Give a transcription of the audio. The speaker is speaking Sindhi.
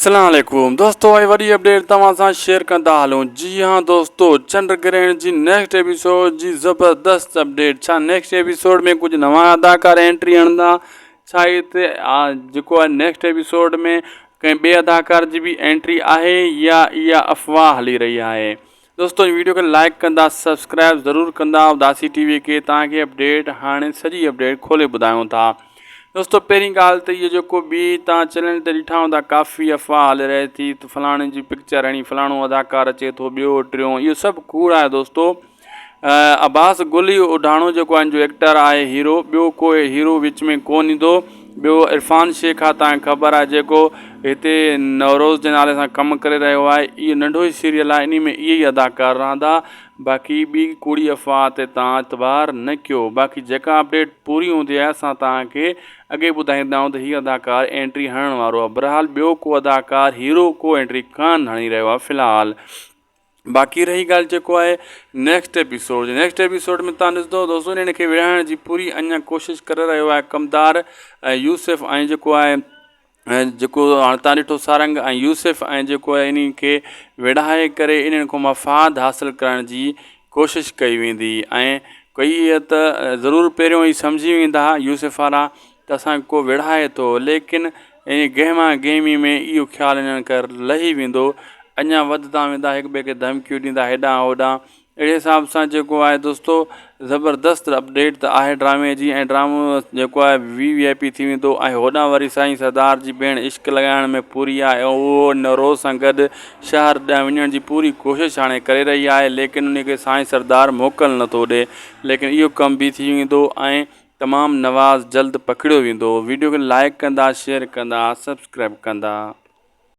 اسلام عليڪم دوستو آئي وڏي اپڊيٽ توهان سان شيئر ڪندا هلون جي ها دوستو چنڊ گرهڻ جي نيڪسٽ ايپيسوڊ جي زبردست اپڊيٽ ڇا نيڪسٽ ايپيسوڊ ۾ ڪجهه نوان اداڪار انٽري هڻندا ڇا هتي جيڪو آهي نيڪسٽ ايپيسوڊ ۾ ڪنهن ٻئي اداڪار جي به انٽري آهي يا اها افواهه هلي رهي آهي دوستو هن ويڊيو کي لائڪ ڪندا سبسڪرائب ضرور ڪندا اداسي ٽي وي کي توهان کي اپڊيٽ هاڻي سڄي اپڊيٽ کولي ٻڌايون ٿا دوستو پهرين ڳالهه ته اهو جيڪو به توهان چينل تي ڏٺا هوندا ڪافي افواهه هلي رهي ٿي ته فلاڻي جي پڪچر هڻي فلاڻو اداڪار اچي ٿو ٻيو ٽيون اهو سڀ ڪوڙ آهي دوستو عباس گل ئي اوڍاڻو جيڪو آهن جو ايڪٽر آهي هيرو ٻيو ڪو هيرو وچ ۾ ڪون ايندو ٻيو عرفان شيخ آ تان خبر آهي جيڪو هتي نوروز جي نالي سان ڪم ڪري رهيو آهي اهو ننڍو ئي سيريل آهي انهي ۾ اهي ئي اداڪار رهندا باقي ٻي ڪوڙي افواهه تي تان اعتبار نه ڪيو باقي جيڪا اپڊيٽ پوري هوندي آهي اسان تان کي اڳي ٻڌائيندا آهيون ته هي اداڪار انٽري هڻڻ وارو آهي بهرحال ٻيو ڪو اداڪار هيرو ڪو انٽري ڪان هڻي رهيو آهي في الحال باقي رهي ڳالهه جيڪو آهي نيڪسٽ ايپيسوڊ جي نيڪسٽ ايپيسوڊ ۾ تان ڏسندو دوستو انهن کي وڙهائڻ جي پوري اڃا ڪوشش ڪري رهيو آهي ڪمدار ۽ يوسف ۽ جيڪو آهي جيڪو هاڻي تان ڏٺو سارنگ ۽ يوسف ۽ جيڪو آهي انهن کي وڙهائي ڪري انهن کان مفاد حاصل ڪرڻ جي ڪوشش ڪئي ويندي ۽ ڪئي ته ضرور پهريون ئي سمجهي ويندا يوسف وارا ته اسان کي ڪو وڙهائي ٿو ليڪن ائين گهما گهمي ۾ اهو خيال انهن کان لهي ويندو اڃا وڌندا ويندا هڪ ٻئي کي ڌمڪيون ڏيندا هيڏانهن هوڏانهن اهڙي حساب سان جيڪو آهي دوستو زبردست اپڊيٽ ته آهي ڊرامي جي ۽ ڊرامو جيڪو آهي وي وي آء پي ٿي ويندو ۽ هوڏانهن وري سائين سردار جي ڀيڻ عشق لڳائڻ ۾ پوري آهي ۽ اهو نوروز سان گڏ شهر ڏانهن وڃڻ جي پوري ڪوشش هاڻي ڪري رهي آهي ليڪن ان کي سائين سردار موڪل نٿو ڏي ليڪن اهو ڪم به ٿي ويندو ۽ تمام نواز جلد پڪڙيو ويندو ويڊيو کي لائڪ ڪندا شيئر ڪندا سبسڪرائب ڪندا.